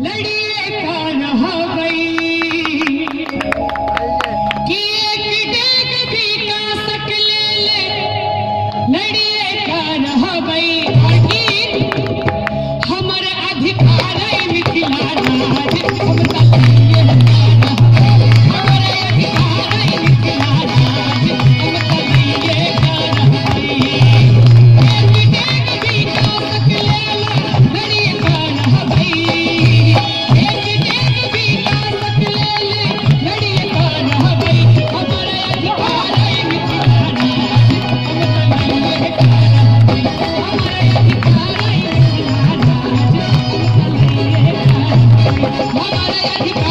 लड़िए का रहबै कि एक डेग भी का सकले ले लड़िए का रहबै कि हमर अधिकार अइ मिथिला राज, हम तऽ लड़िए का रहबै। हमर अधिकार अइ मिथिला राज, हम तऽ लड़िए का रहबै। एक डेग भी का सकले ले लड़िए का रहबै। एक डेग भी का सकले ले लड़िए का रहबै। हमर अधिकार अइ मिथिला राज, हम तऽ लड़िए का रहबै। हमर अधिकार अइ मिथिला राज, हम तऽ लड़िए का रहबै। हमर अधिकार